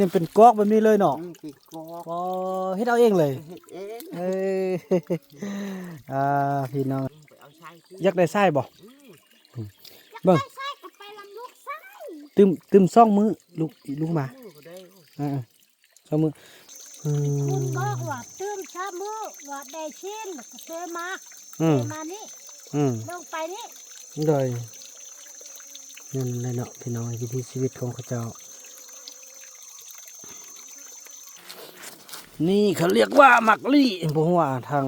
ນີ້ເປັນກອກແບບນີ້ເລີຍເນາະ? ອືມ ເປັນກອກ. ອໍ ເຮັດເອົາເອງເລີຍ? ເຮັດເອງ. ເອີ ອ່າ ພີ່ນ້ອງ ໄປເອົາຊາຍ. ຢາກໄດ້ຊາຍບໍ່? ອືມ ອືມ ຢາກໄດ້ຊາຍກໍໄປນຳລູກຊາຍ. ຕື່ມ ຕື່ມສອງມື້ ລູກ ລູກມາ. ສອງມື້ກໍໄດ້. ອ່າ ສອງມື້. ອືມ ຄຸນບອກວ່າຕື່ມສາມມື້ ວ່າໄດ້ຊີ້ນ ແລ້ວກໍເຕີມາ. ອືມ ເຕີມານີ້. ອືມ ລົງໄປນີ້. ໂດຍ ນັ້ນແຫຼະເນາະ ພີ່ນ້ອງ ວິຖີຊີວິດຂອງເຂົາເຈົ້າ. ນີ້ເຂົາຮຽກວ່າໝາກລີ້ ບໍ່ຮູ້ວ່າທາງ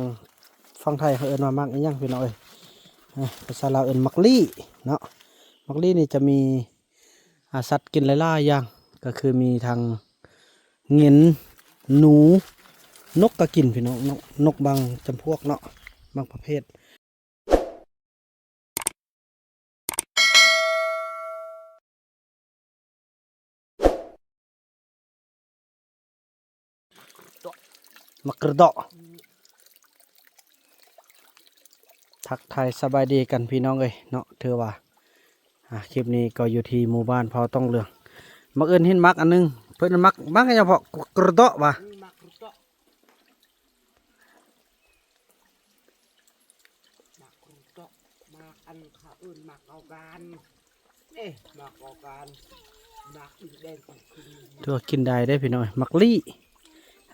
ຝັ່ງໄທເຂົາເອີ້ນວ່າໝາກອີ່ຫຍັງ ພີ່ນ້ອງເອີຍ. ອ່າ ພາສາລາວເອີ້ນໝາກລີ້ເນາະ. ໝາກລີ້ນີ້ຈະມີ ອາ ສັດກິນຫຼາຍໆຢ່າງ ກໍຄືມີທັງເຫງັນ ໜູ ນົກກໍກິນພີ່ນ້ອງ ນົກ ນົກບາງຈຳພວກເນາະ ບາງປະເພດ. ໝາກກະເດາະ. ທັກທາຍສະບາຍດີກັນພີ່ນ້ອງເອີຍເນາະ ຖືວ່າ ອ່າ ຄລິບນີ້ກໍຢູ່ທີ່ໝູ່ບ້ານເຜົ່າຕ້ອງເຫຼືອງ. ບັງເອີນເຫັນໝາກອັນໜຶ່ງ ເພິ່ນໝາກ ໝາກຫຍັງເພາະ ກະເດາະຫວາ? ໝາກກະເດາະ. ໝາກກະເດາະ ໝາກອັນເຂົາເອີ້ນໝາກເອົາການ. ເອີ ໝາກເອົາການ ໝາກອີກແດງ. ຖືວ່າກິນໄດ້ເດ້ພີ່ນ້ອງ. ໝາກລີ້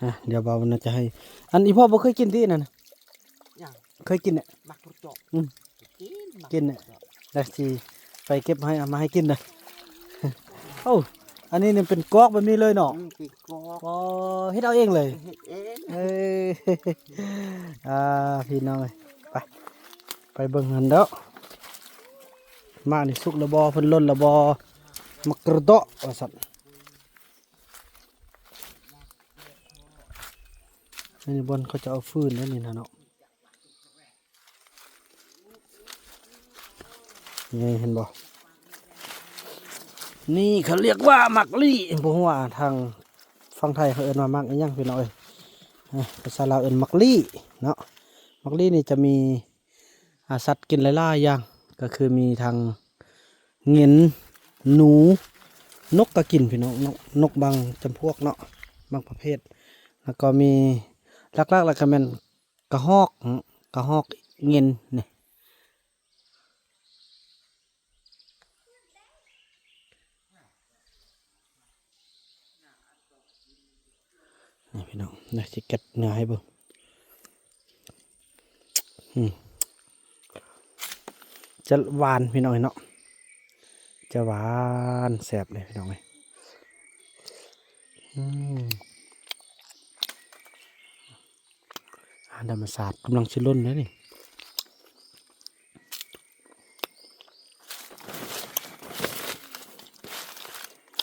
ອ່າ ດຽວບ່າວນາຈະໃຫ້ ອັນ ອີ່ພໍ່ບໍ່ເຄີຍກິນຕິ ອັນນັ້ນນະ? ຫຍັງ? ເຄີຍກິນແຫຼະ ໝາກກະເດາະ. ອືມ ກິນ ກິນແຫຼະ ໄດ້ຊິໄປເກັບໃຫ້ ເອົາມາໃຫ້ກິນເດີ. ໂອ້ ອັນນີ້ນີ້ເປັນກອກແບບນີ້ເລີຍເນາະ? ອືມ ເປັນກອກ. ອໍ ເຮັດເອົາເອງເລີຍ? ເຮັດເອງ. ເອີ ອ່າ ພີ່ນ້ອງເອີຍ ໄປ ໄປເບິ່ງຫັ້ນເດີ. ໝາກນີ້ສຸກແລ້ວບໍ່? ເພິ່ນຫຼົ່ນແລ້ວບໍ່? ໝາກກະເດາະວ່າຊັ້ນ. ອັນນີ້ບ່ອນເຂົາຈະເອົາຟືນແລ້ວນີ້ນະເນາະ. ນີ້ເຫັນບໍ່? ນີ້ເຂົາຮຽກວ່າໝາກລີ້ ບໍ່ຮູ້ວ່າທາງຝັ່ງໄທເຂົາເອີ້ນວ່າໝາກອີ່ຫຍັງ ພີ່ນ້ອງເອີຍ. ອ່າ ພາສາລາວເອີ້ນໝາກລີ້ເນາະ. ໝາກລີ້ນີ້ຈະມີ ອາ ສັດກິນຫຼາຍໆຢ່າງ ກໍຄືມີທັງເຫງັນ ໜູ ນົກກໍກິນພີ່ນ້ອງ ນົກ ນົກບາງຈຳພວກເນາະ ບາງປະເພດ. ແລ້ວກໍມີ ຫຼັກໆ ແລ້ວກໍແມ່ນ ກະຮອກ ກະຮອກເຫງັນນີ້ ນີ້ພີ່ນ້ອງ ດຽວຊິແກະເນື້ອໃຫ້ເບິ່ງ. ອືມ ຈະຫວານພີ່ນ້ອງເນາະ ຈະຫວານແຊບເລີຍພີ່ນ້ອງເອີຍ. ອືມ ອາຫານທຳມະຊາດກຳລັງຊິຫຼົ່ນເດ້ນີ້.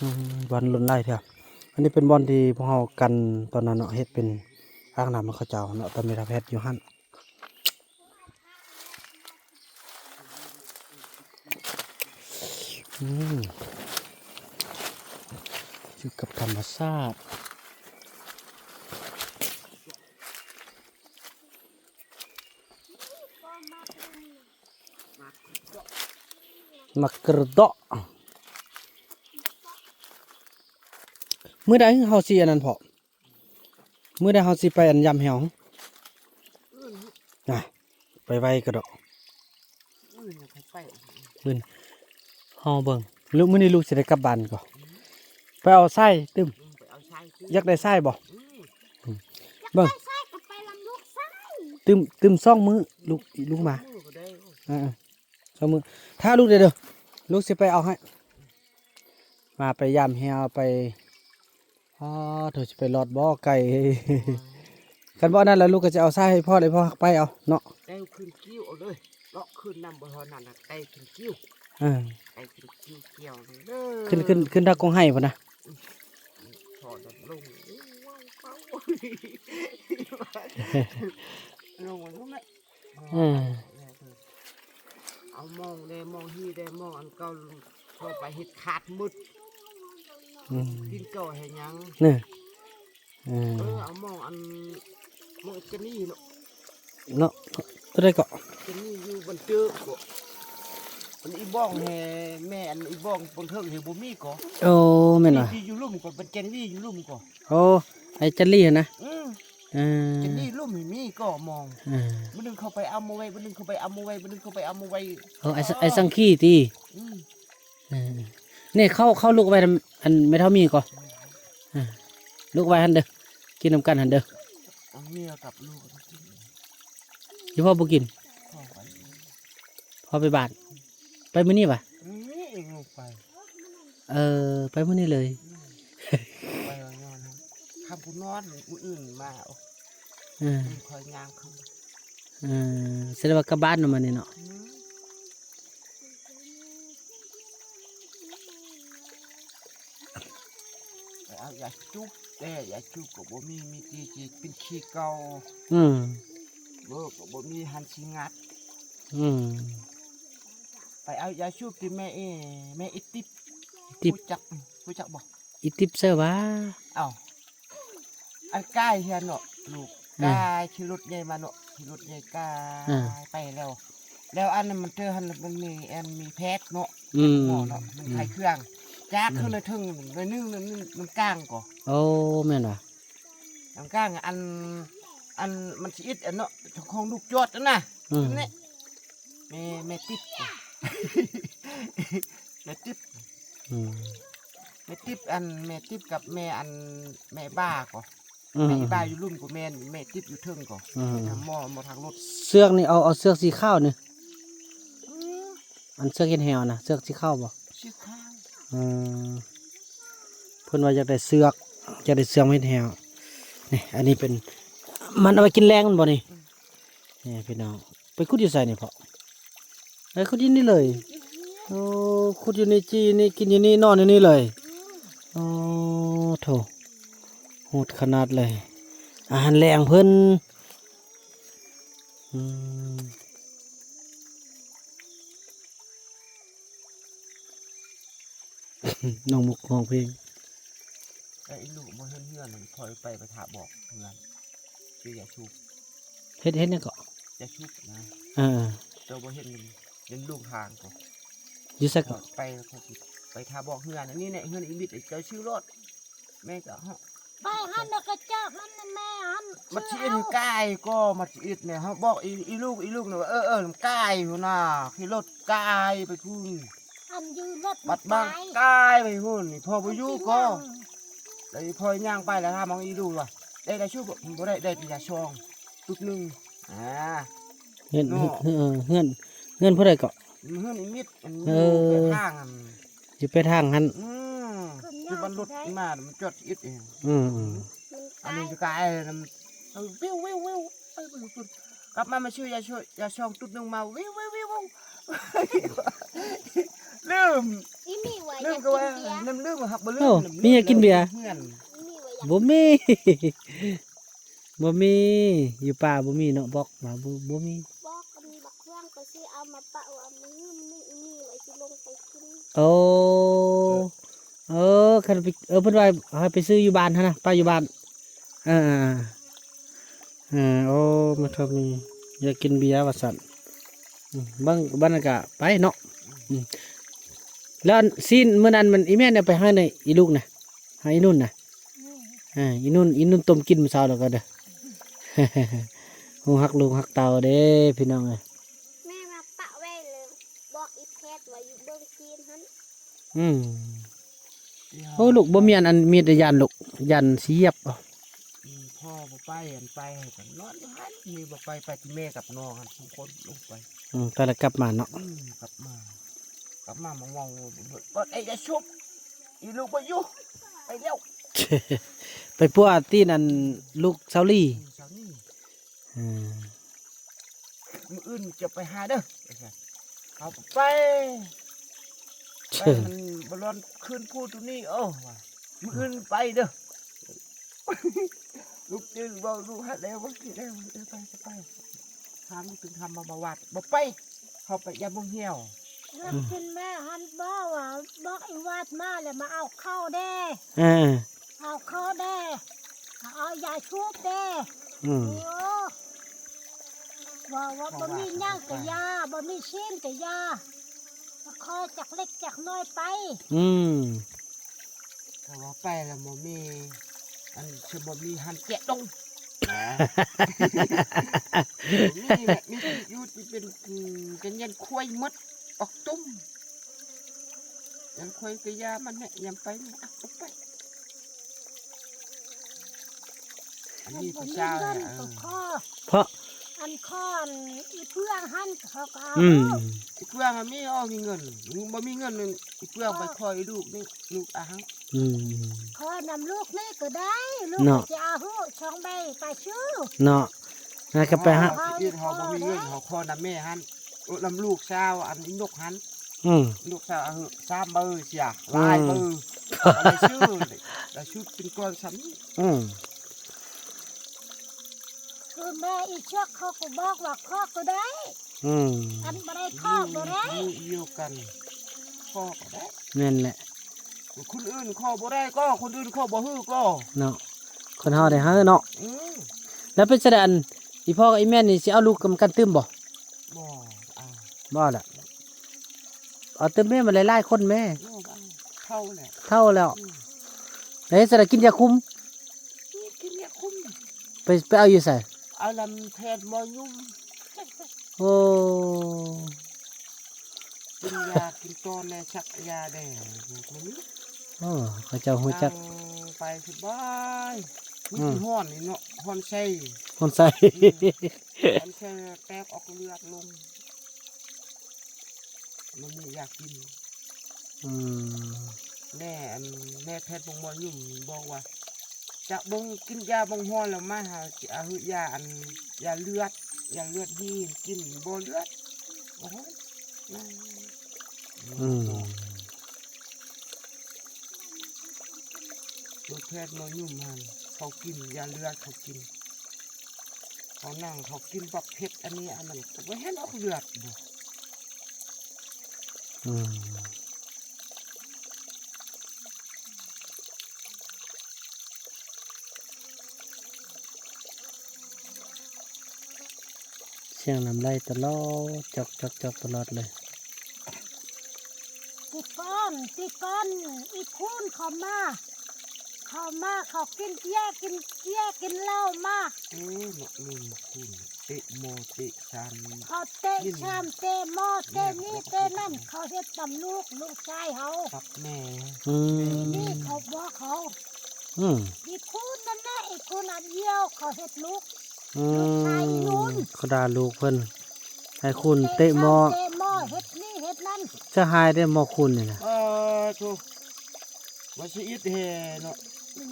ອືມ ບ່ອນຫຼົ່ນຫຼາຍແທ້. ອັນນີ້ເປັນບ່ອນທີ່ພວກເຮົາກັນຕອນນັ້ນເນາະ ເຮັດເປັນອ່າງນ້ຳໃຫ້ເຂົາເຈົ້າເນາະ ຕອນແມ່ທັບແພດຢູ່ຫັ້ນ. ອືມ ຢູ່ກັບທຳມະຊາດ. ໝາກກະເດາະ. ມື້ໃດເຮົາຊິອັນນັ້ນເພາະ? ມື້ໃດເຮົາຊິໄປອັນຢາມແຮວ? ນະ ໄປໄວກະເດາະ. ມື້ອື່ນເຮົາເບິ່ງ ລູກ ມື້ນີ້ລູກຊິໄດ້ກັບບ້ານກໍ ໄປເອົາຊາຍຕື່ມ. ອືມ ໄປເອົາຊາຍຕື່ມ. ຢາກໄດ້ຊາຍບໍ່? ອືມ ອືມ ເບິ່ງ ຢາກໄດ້ຊາຍກໍໄປນຳລູກຊາຍ. ຕື່ມ ຕື່ມສອງມື້ ລູກ ລູກມາ. ສອງມື້ກໍໄດ້. ອ່າ ສອງມື້ ຖ້າລູກໄດ້ເດີ ລູກຊິໄປເອົາໃຫ້. ມາໄປຢາມແຮວ ໄປ ອໍ ໂທ ຊິໄປລອດບໍ່ໄກ? ຄັນບໍ່ອັນນັ້ນລະ ລູກກໍຈະເອົາຊາຍໃຫ້ພໍ່ ໃຫ້ພໍ່ຮັກໄປເອົາເນາະ. ແຕ່ຂຶ້ນກິ້ວເອົາເລີຍ ເລາະຂຶ້ນນຳບໍ່ເທົ່ານັ້ນນະ ແຕ່ຂຶ້ນກິ້ວ. ເອີ ແຕ່ຂຶ້ນກິ້ວກ່ຽວເລີຍ ຂຶ້ນ ຂຶ້ນ ຂຶ້ນທາງກົງໄຮ່ພຸ້ນນະ. ພໍດຳລົງ ລົງ ລົງແມ່. ເອີ ເອົາມອງແດ່ ມອງຮີແດ່ ມອງອັນເກົ່າ ເຂົ້າໄປເຮັດຂາດໝົດ. ອືມ ກິນເຂົ້າເຮັດຫຍັງ? ນີ້ ເອີ ເອີ ເອົາມອງອັນ ມອງກະນີ້ເນາະ ເນາະ ຕົວໃດເກາະ? ກະນີ້ຢູ່ບ້ານເຕີກເກາະ. ອັນອີບອງແຮ ແມ່ອັນອີບອງເບິ່ງເທິງແຮບໍ່ມີກໍ. ໂອ້ ແມ່ນຫວາ? ທີ່ຢູ່ລຸ່ມກໍ ເປັນແກນວີຢູ່ລຸ່ມກໍ. ໂອ້ ໄອ້ຈັນລີຫັ້ນນະ? ອືມ ເອີ ຈັນລີລຸ່ມມີກໍມອງ. ເອີ ມື້ໜຶ່ງເຂົາໄປເອົາມາໄວ້ ມື້ໜຶ່ງເຂົາໄປເອົາມາໄວ້ ມື້ໜຶ່ງເຂົາໄປເອົາມາໄວ້. ໂອ້ ໄອ້ ເອີ ໄອ້ສັງຄີຕິ. ອືມ ເອີ ນີ້ເຂົາ ເຂົາລຸກໄວ້ນຳ ອັນແມ່ເຖົ້າມີກໍ. ເອີ ລຸກໄວ້ຫັ້ນເດີ ກິນນຳກັນຫັ້ນເດີ. ເອົາເມຍກັບລູກກິນ ອີ່ພໍ່ບໍ່ກິນ. ພໍ່ໄປ ພໍ່ໄປບ້ານ. ໄປມື້ນີ້ຫວາ? ມື້ນີ້ເອງລົງໄປ. ເອີ ໄປມື້ນີ້ເລີຍ. ອືມ ໄປນອນ ຄ່ຳພຸ້ນນອນ ມື້ອື່ນມາ. ເອີ ຄ່ອຍຍ່າງຂຶ້ນ. ເອີ ສະແດງວ່າກັບບ້ານເນາະ ມື້ນີ້ເນາະ. ອືມ ໄປເອົາຢາຈູບແດ່ ຢາຈູບກໍບໍ່ມີ ມີແຕ່ຊິເປັນຂີ້ເກົ່າ. ອືມ ເບີກໍບໍ່ມີ ຫັນຊິງັດ. ອືມ ໄປເອົາຢາຊູບທີ່ແມ່ເອ ແມ່ອີຕິບ. ອີຕິບ ຮູ້ຈັກ ຮູ້ຈັກບໍ່? ອີຕິບໃສຫວາ? ເອົ້າ ອັນກາຍເຮືອນເນາະລູກ. ອືມ ກາຍຂີ່ລົດໃຫຍ່ມາເນາະ ຂີ່ລົດໃຫຍ່ກາຍ ອືມ ໄປແລ້ວ ແລ້ວອັນນັ້ນມັນເຈີຫັ້ນ ມັນມີ ອັນມີແພດເນາະ. ອືມ ໝໍເນາະ ມັນຂາຍເຄື່ອງ ຈາກ ອືມ ຂຶ້ນໄປເທິງໜ້ອຍໜຶ່ງ ໜ້ອຍໜຶ່ງ ນ້ຳກາງກໍ. ໂອ້ ແມ່ນຫວາ? ນ້ຳກາງ ອັນ ອັນມັນຊິອິດ ອັນເນາະ ຂອງລູກຈອດຫັ້ນນະ. ອືມ ນີ້ ແມ່ ແມ່ຕິບ ແມ່ຕິບ. ອືມ ແມ່ຕິບ ອັນແມ່ຕິບກັບແມ່ ອັນແມ່ບ້າກໍ. ອືມ ແມ່ອີບ້າຢູ່ລຸ່ມກໍແມ່ນ ແມ່ຕິບຢູ່ເທິງກໍ. ອືມ ໝໍ ໝໍທາງລົດ. ເຊືອກນີ້ ເອົາ ເອົາເຊືອກສີຂາວນີ້. ອືມ ອັນເຊືອກເຮັດແຫວນະ ເຊືອກສີຂາວບໍ່? ສີຂາວ. ອືມ ເພິ່ນວ່າຢາກໄດ້ເຊືອກ ຢາກໄດ້ເຊືອກມາເຮັດແຫວ. ນີ້ ອັນນີ້ເປັນ ມັນເອົາໄວ້ກິນແລງແມ່ນບໍ່ນີ້? ອືມ ນີ້ພີ່ນ້ອງ ໄປຂຸດຢູ່ໃສນີ້ພໍ່? ໄປຂຸດຢູ່ນີ້ເລີຍ. ໂອ້ ຂຸດຢູ່ນີ້ ຈີ່ຢູ່ນີ້ ກິນຢູ່ນີ້ ນອນຢູ່ນີ້ເລີຍ. ໂອ້ ໂທ້ ໂຫດຂະໜາດເລີຍ ອາຫານແລງເພິ່ນ. ອືມ ນ້ອງມຸກຮ້ອງເພງ. ແຕ່ອີລູກບໍ່ເຫັນເຮືອນ ຂ້ອຍໄປ ໄປຖ້າບອກເຮືອນ ຊື້ຢາຊູບ. ເຮັດ ເຮັດຫຍັງເກາະ? ຢາຊູບນະ. ເອີ ເຈົ້າບໍ່ເຫັນ ເຫັນລູກທາງກໍ. ຢູ່ໃສເກາະ? ໄປ ໄປຖ້າບອກເຮືອນ ອັນນີ້ແຫຼະ ເຮືອນອີມິດ ເຈົ້າຊື່ໂລດ. ແມ່ກໍ ໄປຫັ້ນແລ້ວກໍຈາກຫັ້ນນະແມ່ຫັ້ນ ມັນຊິເຮັດໃຫ້ກາຍກໍ ມັນຊິເຮັດແນວ ເຮົາບອກອີ ອີລູກ ອີລູກນະວ່າ ເອີ ເອີ ມັນກາຍພຸ້ນນະ ຂີ່ລົດກາຍໄປພຸ້ນ. ອັນຢູ່ລົດ ບັດມາກາຍໄປພຸ້ນ ນີ້ພໍ່ບໍ່ຢູ່ກໍ ແລ້ວອີພໍ່ຍ່າງໄປ ແລ້ວຖາມເອົາອີລູກວ່າ ໄດ້ ໄດ້ຊຸບບໍ່? ບໍ່ໄດ້ ໄດ້ແຕ່ຢາຊອງຕຸບໜຶ່ງ. ອາ ເຮືອນ ເນາະ ເຮືອນ ເຮືອນ ເຮືອນຜູ້ໃດເກາະ? ເຮືອນອີມິດ ອັນ ເອີ ຢູ່ປາຍທາງຫັ້ນ ຢູ່ປາຍທາງຫັ້ນ. ອືມ ຄືມັນລົດມາ ມັນຈອດຊິອິດເອງ. ອືມ ອັນນີ້ກາຍນຳ ວິວ ວິວ ວິວ ໄປພຸ້ນ ກັບມາ ມາຊື້ຢາ ຢາຊອງຕຸບໜຶ່ງມາ ວິວ ວິວ ວິວ ລືມ ອີມີວ່າ ລືມກໍວ່າ ຢາກກິນເບຍ ລືມ ລືມ ຮັກບໍ່ລືມ. ໂອ້ ມີຢາກກິນເບຍ? ເຮືອນ ອີມີວ່າຢາກ ບໍ່ມີ ບໍ່ມີ ຢູ່ປ່າບໍ່ມີເນາະ ບອກວ່າບໍ່ ບໍ່ມີ. ບອກກັນບັກເຄື່ອງກໍຊິເອົາມາປະວ່າມື້ນີ້ ອີມີວ່າຊິລົງໄປກິນ. ໂອ້ ເອີ ຄັນໄປ ເອີ ເພິ່ນວ່າໃຫ້ໄປຊື້ຢູ່ບ້ານຫັ້ນນະ ໄປຢູ່ບ້ານ. ເອີ ເອີ ເອີ ໂອ້ ມາທຳມີຢາກກິນເບຍວ່າຊັ້ນ. ອືມ ເບິ່ງບັນຍາກາດໄປເນາະ. ອືມ ແລ້ວອັນຊີ້ນມື້ນັ້ນມັນ ອີແມ່ນເອົາໄປໃຫ້ໃນ ອີລູກນະ ໃຫ້ອີນຸ່ນນະ. ອືມ ອ່າ ອີນຸ່ນ ອີນຸ່ນຕົ້ມກິນມື້ເຊົ້າແລ້ວກໍເດີ. ຮູ້ຮັກລູກຮັກເຕົ້າເດ້ພີ່ນ້ອງເອີຍ. ແມ່ມາປະໄວ້ເລີຍ ບອກອີແພດວ່າຢູ່ເບິ່ງຈີນຫັ້ນ. ອືມ ໂອ້ ລູກບໍ່ມີອັນ ອັນມີດ ຢ້ານລູກ ຢ້ານຊິຢຽບ. ອືມ ພໍ່ບໍ່ໄປ ອັນໄປໃຫ້ກັນນອນຢູ່ຫັ້ນ ມີບໍ່ໄປ ໄປທີ່ແມ່ກັບນ້ອງຫັ້ນ ສອງຄົນລົງໄປ. ອືມ ໄປແລ້ວກັບມາເນາະ. ອືມ ກັບມາ ກັບມາ ມາເວົ້າ ເປີດໄອ້ຢາຊຸບ ອີລູກບໍ່ຢູ່ ໄປແລ້ວ ໄປປົວຕີນອັນລູກສາວລີ. ອືມ ສາວລີ ອືມ ມື້ອື່ນຈະໄປຫາເດີ ເຮົາໄປ ໄປ ມັນບໍ່ລອນຄືນຜູ້ໂຕນີ້. ໂອ້ ວ່າມື້ອື່ນໄປເດີ ລູກຈື່ເວົ້າລູກຮັກແລ້ວ ວ່າຄິດແລ້ວ ເອີ ໄປ ໄປ ຖາມລູກເຖິງທຳມາບໍ່ວັດ ບໍ່ໄປ ເຮົາໄປຢາມໂມງຫ່ຽວ. ອືມ ຂຶ້ນມາຫັ້ນບໍ່ວ່າ ບອກອີວາດມາແລ້ວມາເອົາເຂົ້າແດ່. ເອີ ເອົາເຂົ້າແດ່ ເອົາຢາຊູບແດ່. ອືມ ໂອ້ ວ່າ ວ່າບໍ່ມີຫຍັງກະຢ່າ ບໍ່ມີຊີ້ນກະຢ່າ. ກໍຈັກເລັກຈັກນ້ອຍໄປ. ອືມ ຖ້າວ່າໄປແລ້ວບໍ່ມີ ອັນ ຊິບໍ່ມີຫັ້ນແຈະດົງ ມີແຫຼະ ມີທີ່ຢູ່ທີ່ເປັນ ອືມ ກັນຍັນຄວາຍໝົດ ອອກຕຸ້ມ ຍັນຄວາຍກະຢ່າມັນແຫຼະ ຍາມໄປນີ້ ອະ ບໍ່ໄປ. ອັນນີ້ຜູ້ຊາວ ເອີ ເພາະ ອັນ ຂອງ ອັນ ອີເຟືອງຫັ້ນ ເຂົາກໍເອົາ ອືມ ອີເຟືອງມີ ເອີ ມີເງິນ ບໍ່ມີເງິນ ອີເຟືອງໄປຂໍອີລູກນີ້ ລູກເອົາໃຫ້ ອືມ ຂໍນຳລູກນີ້ກໍໄດ້ ລູກ ເນາະ ຈະເອົາສອງໃບໄປຊື້ ເນາະ ນັ້ນກໍໄປຫາ ເຮົາ ເຮົາບໍ່ມີເງິນ ເຮົາຂໍນຳແມ່ຫັ້ນ ເອີ ນຳລູກສາວ ອັນ ອີນົກຫັ້ນ ອືມ ລູກສາວ ເອົາສາມເບີເສຍ ອືມ ຫຼາຍເບີ ກໍໄດ້ຊື້ ໄດ້ຊຸດເປັນກ້ອນສ່ຳນີ້ ອືມ ຄືແມ່ອີເຊືອກເຂົາກໍບອກວ່າຂໍກໍໄດ້ ອືມ ອັນບໍ່ໄດ້ຂໍບໍ່ໄດ້ ຢູ່ ຢູ່ກັນ ຂໍກໍໄດ້ ແມ່ນແຫຼະ ຄົນອື່ນຂໍບໍ່ໄດ້ກໍ ຄົນອື່ນຂໍບໍ່ໃຫ້ກໍ ເນາະ ຄົນເຮົາໄດ້ໃຫ້ເນາະ ອືມ ແລ້ວເປັນຈັ່ງໃດ ອັນ ອີພໍ່ກັບອີແມ່ນີ້ຊິເອົາລູກນຳກັນຕື່ມບໍ່? ບໍ່ເອົາ ບໍ່ລະ ເອົາແຕ່ແມ່ມັນຫຼາຍໆຄົນແມ້ ບໍ່ເອົາ ເຖົ້າແລ້ວ ເຖົ້າແລ້ວ ອືມ ແລ້ວເຮັດຈັ່ງໃດ ກິນຢາຄຸມ ກິນຢາຄຸມ ໄປ ໄປເອົາຢູ່ໃສ? ເອົານຳແພດໝໍຫຍຸ້ມ ໂອ້ ກິນຢາ ກິນຕອນແດ່ ສັກຢາແດ່ ມັນມີ ໂອ້ ເຂົາເຈົ້າຮູ້ຈັກ ໄປສະບາຍ ມີ ອືມ ທີ່ຮ້ອນນີ້ເນາະ ຮ້ອນໄສ້ ຮ້ອນໄສ້ ອືມ ຮ້ອນໄສ້ແຕກອອກເລືອດລົງ ມັນມີຢາກິນ ອືມ ແມ່ ອັນ ແມ່ແພດໝໍຫຍຸ້ມບອກວ່າ ຈະເບິ່ງ ກິນຢາເບິ່ງຮ້ອນແລ້ວມາຫາ ຊິເອົາຢາ ອັນ ຢາເລືອດ ຢາເລືອດຮີນ ກິນບໍ່ເລືອດ ບໍ່ຮ້ອນ ອືມ ແພດໝໍຫຍຸ້ມຫັ້ນ ເຂົາກິນຢາເລືອດ ເຂົາກິນ ເຂົານັ່ງ ເຂົາກິນບັກເຜັດ ອັນນີ້ ອັນນັ້ນ ກໍບໍ່ເຫັນອອກເລືອດ ອືມ ສຽງນ້ຳໄຫຼຕະຫຼອດ ຈອກໆໆ ຕະຫຼອດເລີຍ. ແຕ່ກ່ອນ ແຕ່ກ່ອນອີຄູນເຂົາມາ ເຂົາມາ ເຂົາກິນເບຍ ກິນເບຍ ກິນເຫຼົ້າມາ ເອີ ເນາະ ແມ່ນຄູນ ເຕະໝໍ້ເຕະຊາມ ເຂົາເຕະຊາມ ເຕະໝໍ້ ເຕະນີ້ເຕະນັ້ນ ເຂົາເຮັດນຳລູກ ລູກຊາຍເຮົາ ກັບແມ່ ອືມ ນີ້ເຂົາບອກເຂົາ ອືມ ອີຄູນນັ້ນນະ ອີຄູນອັນດຽວ ເຂົາເຮັດລູກ ອືມ ລູກຊາຍອີນູນ ເຂົາດ່າລູກເພິ່ນ ໃຫ້ຄູນເຕະໝໍ້ ເຕະໝໍ້ ເຮັດນີ້ເຮັດນັ້ນ ຈະຫາຍໄດ້ໝໍ້ຄູນນີ້ນະ ເອີ ໂທ້ ວ່າຊິອິດແຮ່ເນາະ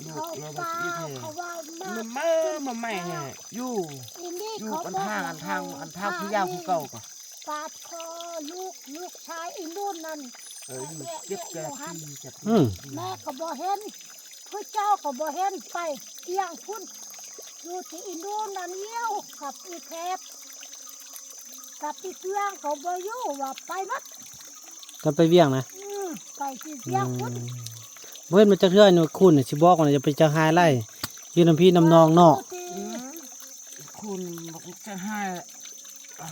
ລູກລາວວ່າຊິອິດແຮ່ ເຂົາວ່າມາ ມາ ມາໃໝ່ແຮ່ ຢູ່ ອີນີ້ ຢູ່ ເຂົາ ອັນທາງ ອັນທາງ ອັນທາງພະຍາຄືເກົ່າກໍ ປາດຄໍລູກ ລູກຊາຍອີນູນນັ້ນ ເອີ ເຈັບແກ່ທີ່ ອືມ ແມ່ກໍບໍ່ເຫັນ ຜູ້ເຈົ້າກໍບໍ່ເຫັນ ໄປວຽງພຸ້ນ ຢູ່ທີ່ອີນູນນັ້ນ ດຽວກັບອີແຄບ ກັບອີເຟືອງກໍບໍ່ຢູ່ ວ່າໄປໝົດ ກັນໄປວຽງນະ ອືມ ໄປທີ່ວຽງພຸ້ນ ອືມ ບໍ່ເຫັນມາຈັກເທື່ອ ນີ້ຄູນນີ້ຊິບອກວ່າຢ່າໄປຈະຫາຍໄຫຼ ຢູ່ນຳພີ່ນຳນ້ອງເນາະ ອືມ ຄູນຈະຫາຍ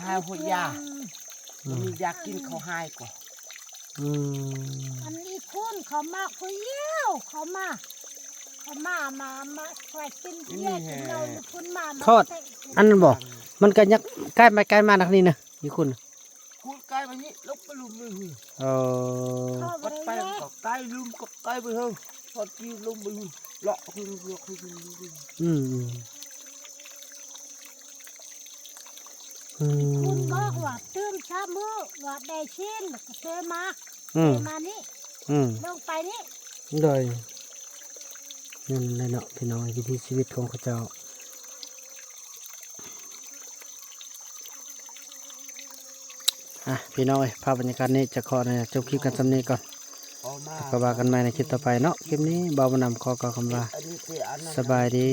ຫາຍຫົວຢາ ອືມ ບໍ່ມີຢາກິນ ເຂົາຫາຍກໍ ອືມ ອັນນີ້ຄູນເຂົາມາຜູ້ດຽວ ເຂົາມາ ເຂົາມາ ມາ ມາຊ່ວຍກິນເບຍກິນເຫຼົ້າຢູ່ພຸ້ນ ມາ ມາ ອັນນັ້ນບໍ່ ມັນກໍຍັກໃກ້ມາ ໃກ້ມານັກນີ້ນະ ມີຄຸນ ຄູນໃກ້ມານີ້ ລົງໄປລຸ່ມນີ້ ເອີ ເຂົ້າໄປໄດ້ແລ້ວ ກໍໃກ້ລຸ່ມ ກໍໃກ້ໄປເຖິງ ທອດກີລົງໄປ ເລາະຂຶ້ນ ເລາະຂຶ້ນ ອືມ ອືມ ຄຸນບອກວ່າຕື່ມຊາມມື້ວ່າໄດ້ຊີ້ນ ແລ້ວກໍເຕມາ ອືມ ເຕມານີ້ ອືມ ລົງໄປນີ້ ໂດຍ ນັ້ນແຫຼະເນາະ ພີ່ນ້ອງ ວິຖີຊີວິດຂອງເຂົາເຈົ້າ. ອ່ະ ພີ່ນ້ອງເອີຍ ພາບບັນຍາກາດນີ້ຈະຂໍອະນຸຍາດຈົບຄລິບກັນສ່ຳນີ້ກ່ອນ ແລ້ວກໍວ່າກັນໃໝ່ໃນຄລິບຕໍ່ໄປເນາະ ຄລິບນີ້ບ່າວບຸນນຳຂໍກ່າວຄຳວ່າ ສະບາຍດີ.